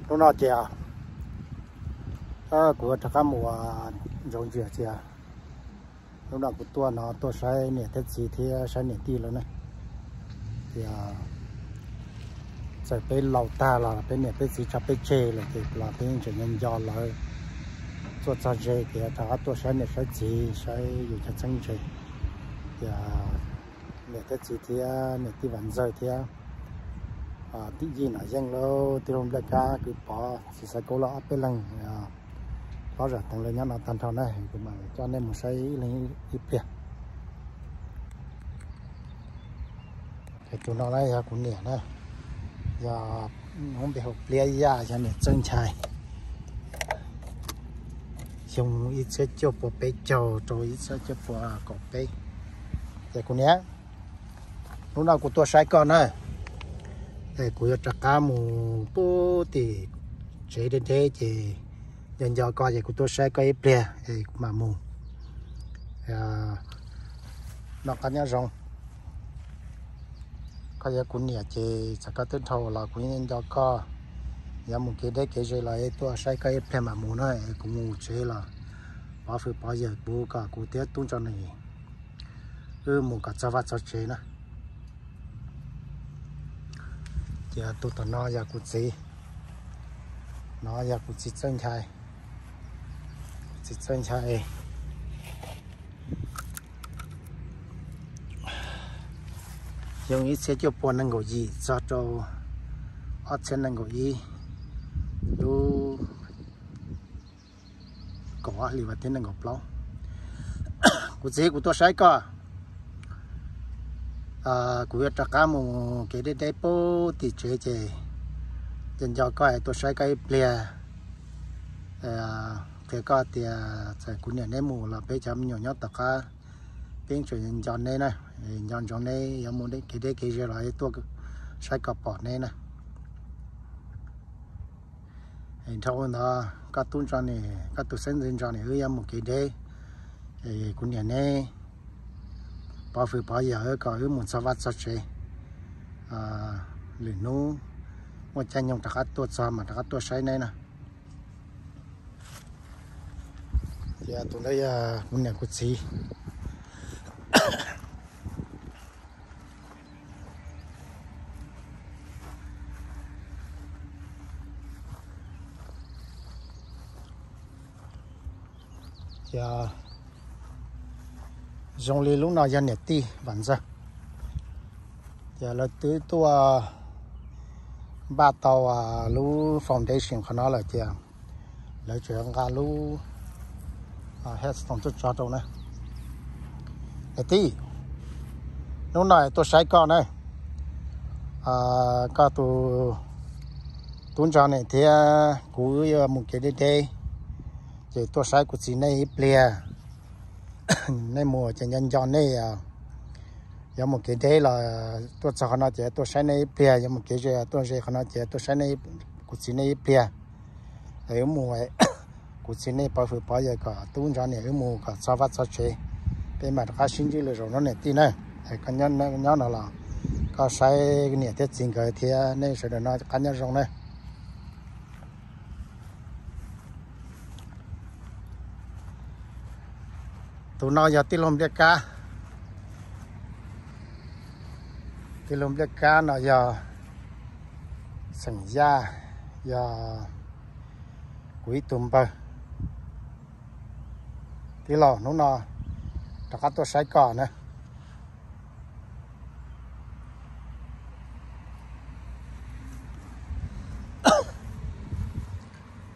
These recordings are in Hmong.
Hnub no ces kuv rov qab mus ua ntsoov ntsia tias hnub no kuv tuaj no tuaj saib niam thiab txiv thiab saib niam tij lawv na. Tias txawm peb laus tag los peb niam peb txiv tso peb tseg lawm ces los peb yeej tseem nco nco lawv. Tuaj txog ze ces rov qab tuaj saib niam saib txiv saib yus cov txheeb ze. Tias niam thiab txiv thiab niam tij Vam Ntxawg thiab tij Yij Nom Yeej lauj, tij laug Npliaj Kab, kwv Pov, txiv Xaiv Kaub los ob peb leeg hlob Zam Teev lawv nyob no tag nrho na, kuv mam coj nej mus saib ib leeg ib pliag. Tus no na yog kuv niam na, yog hmoob npe hu Pliab Yaj, yog niam Txawj Nchai. Xyoo ib txhiab cuaj pua peb caug rau ib txhiab cuaj pua kaum peb. Ces kuv niam, hnub no kuv tuaj saib koj na, es kuv yuav rov qab mus pub tim tsev deb deb ces nco nco koj ces kuv tuaj saib koj ib pliag es kuv mam mus. Noj qab nyob zoo. Koj yog kuv niam ces txawm koj twb dhau los kuv yeej nco koj. Yog mus kev deb kev ze los tuaj saib koj ib pliag mam mus na, es kuv mus tsev los pov hwm pov yawm kuv kom kuv thiab tub Ntso Nees wb mus kom txog vaj txog tsev na. Ces tus tom no yog kuv txiv, no yog kuv txiv Txawj Nchai. Kuv txiv Txawj Nchai xyoo ib txhiab cuaj pua nees nkaum yim txog rau ob txhiab nees nkaum ib, lub kaum ob hlis vas thib nees nkaum plaub. Kuv txiv, kuv tuaj saib koj, kuv yuav rov qab mus kev deb deb pub tim tsev ces nco nco koj es tuaj saib koj ib pliag. Qhia koj tias txawm kuv niam neb mus los peb cov me nyuam nyob tom qab peb tseem nco neb na, nco ntsoov neb, yuav mus kev deb kev ze los tuaj saib kom pom neb na. Dhau ntawd koj tub Ntso Nees, koj tus xeeb ntxwv Ntso Nees wb yuav mus kev deb, kuv niam neb pov hwm pov yawm kom wb mus txog vaj txog tsev. Lwm hnub muaj caij nyoog rov qab tuaj txog mas rov qab tuaj saib neb na. Ces tus ntawd yog kuv niam kuv txiv. Ces zoo li lub no yog niam tij Vam Ntxawg. Ces lawv twb tuaj npaj tau lub foundation qhov no lawm ces lawv tseem nqa lub headstone tuaj tso rau na. Niam tij, hnub no tuaj saib koj na, koj tus tub Ntso Nees thiab kuv wb yuav mus kev deb deb, ces tuaj saib kuv txiv nej ib pliag. Nej mus ces nco nco nej, yuav mus kev deb los tuaj txog qhov no ces tuaj saib nej ib pliag, yuav mus kev ze tuaj ze qhov no ces tuaj saib kuv txiv nej ib pliag. Es wb mus, kuv txiv nej pov hwm pov yawm kom tub Ntso Nees wb mus kom txog vaj txog tsev, peb mam rov qab sib ntsib lwm zaus no niam tij na. Es koj nyob no los koj saib niam thiab txiv nkawd thiab nej sawv daws noj qab nyob zoo na. Tus no yog tij laug Npliaj Kab. Tij laug Npliaj Kab no yog xeem Yaj, yog kuv ib tug npawg. Tij laug, hnub no rov qab tuaj saib koj na.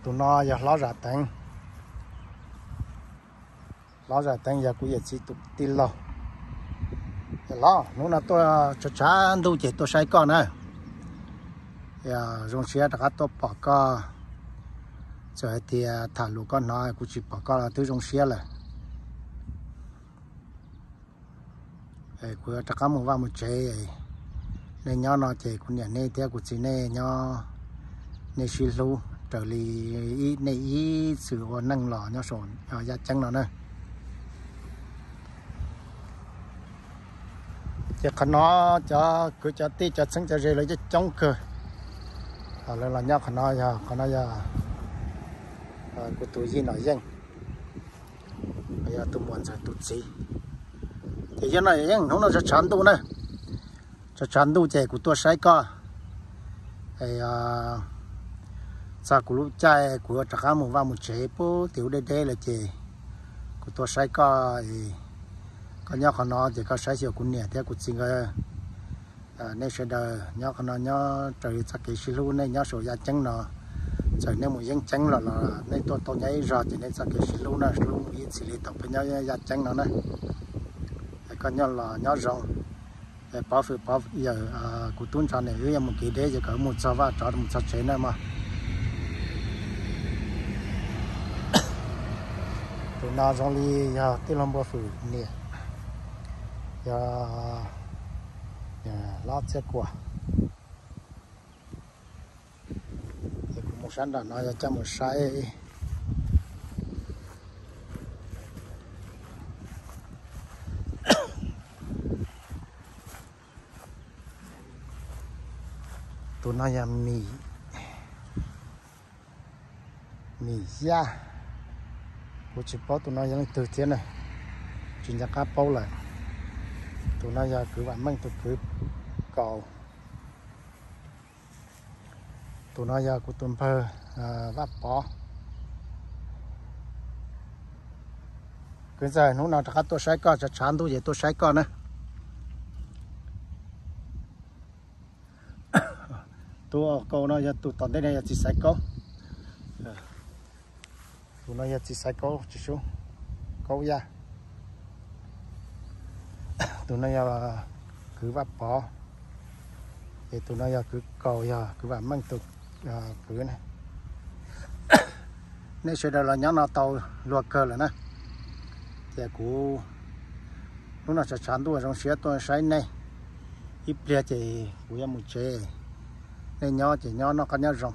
Tus no yog hlob Zam Teev. Hlob Zam Teev yog kuv yawm txiv tus tij laug. Hlob, hnub no tuaj tshav tshav ntuj ces tuaj saib koj na. Zoo siab rov qab tuaj pom koj. Txawm hais tias tham lus koj hnov kuv tsis pom koj los twb zoo siab lawm. Kuv rov qab mus vaj mus tsev, nej nyob no ces kuv niam nej thiab kuv txiv nej nyob, nej sib hlub raws li nej ib txwm ua neej los nyob saum yaj ceeb no na. Ces qhov no cov kwv cov tij cov txheeb cov ze lawv coob coob kawg. Lawv los nyob qhov no yog, qhov no yog kuv tus yij Nom Yeej, yog tus muam ntxawm tus txiv. Ces yog Nom Yeej, hnub no tshav tshav ntuj na, tshav tshav ntuj ces kuv tuaj saib koj. Txog kuv lub caij kuv rov qab mus vaj mus tsev pub tim ub deb deb lawm ces kuv tuaj saib koj. Koj nyob qhov no ces koj saib xyuas kuv niam thiab kuv txiv nkawd. Nej sawv daws nyob qhov no nyob raws li txoj kev sib hlub, nej nyob saum yaj ceeb no, txawm nej mus yeeb ceeb los los nej tuaj tau nyob ib zog ces nej txoj kev sib hlub na, hlub mus ib txhis li thaum peb nyob yaj ceeb no na. Koj nyob los nyob zoo. Pov fwm pov yawm kuv tub ntsuag ne, wb yuav mus kev deb ces kom wb mus txog vaj tsov mus txog tsev na mog. Tus no zoo li yog tij laug Npua Fwm niam, yog Hlob Txiaj Kuam. Ces kuv mus sab nram no yog coj mus saib. Tus no yog Mim, Mim Yaj. Kuv tsis paub tus no yog leej twg thiab na, tsis nco qab paub lawm. Tus no yog kwv Vam Meej tus kwv Kaus. Tus no yog kuv tus npawg Vaj Pov. Kwv ntxawg, hnub no rov qab tuaj saib koj, tshav tshav ntuj ces tuaj saib koj na. Tus Kaus no yog tus tom ntej no yog txiv Xaiv Kaub. Tus no yog txiv Xaiv Kaub, tsis sub, Kaub Yaj. Tus no yog kwv Vaj Pov, ces tus no yog kwv Kaus, yog kwv Vam Meej tus kwv na. Nej sawv daws los nyob no tau luag kawg lawm na. Ces kuv hnub no tshav tshav ntuj zoo siab tuaj saib nej ib pliag ces kuv yuav mus tsev. Nej nyob ces nyob noj qab nyob zoo.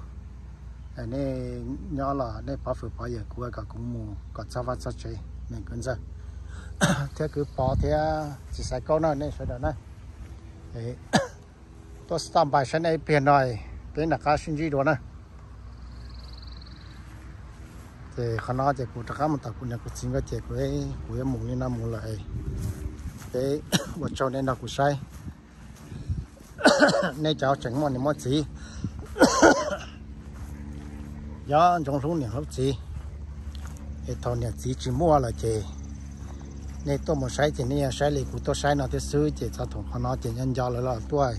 Nej nyob los nej pov fwm pov yawm kuv kom kuv mus kom txog vaj txog tsev, kwv ntxawg thiab kwv Pov thiab txiv Xaiv Kaub na, nej sawv daws na. Tuaj stop by saib nej ib pliag no, peb nram qab sib ntsib dua na. Ces qhov no ces kuv rov qab mus tom kuv niam kuv txiv nkawd ces kuv yuav mus li no mus lawm. Ces ua tsaug nej nrog kuv saib. Nej cov tseem muaj niam muaj txiv, yog ntsoov hlub niam hlub txiv, es thaum niam txiv tsis muaj lawm ces nej tuaj mus saib ces nej yuav saib li kuv tuaj saib no thiab xwb. Ces txog thaum qhov no ces nyob nco lawv los tuaj,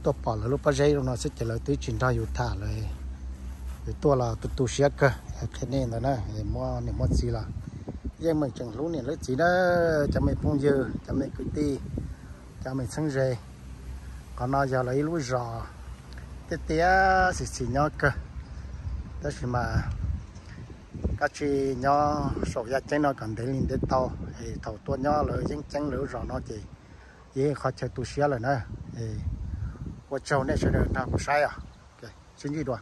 tuaj pom lawv lub pob zeb no xwb ces lawv twb tsis nrog yus tham lawm. Yus tuaj los tu tu siab kawg, qhia nej ntawd na, muaj niam muaj txiv los yeej meem tseem hlub niam hlub txiv na, cov me phooj ywg, cov me kwv tij, cov me txheeb ze. Qhov no yog lawv ib lub zos tiaj tiaj xis xis nyob kawg, tab sis mas koj tsis nyob saum yaj ceeb no kom ntev li ntev tau, es thaum tuaj nyob lawv yeeb ceeb lawv lub zos no ces yeej qhov chaw tu siab lawm na. Ua tsaug nej sawv daws nrog kuv saib os. Sib ntsib dua.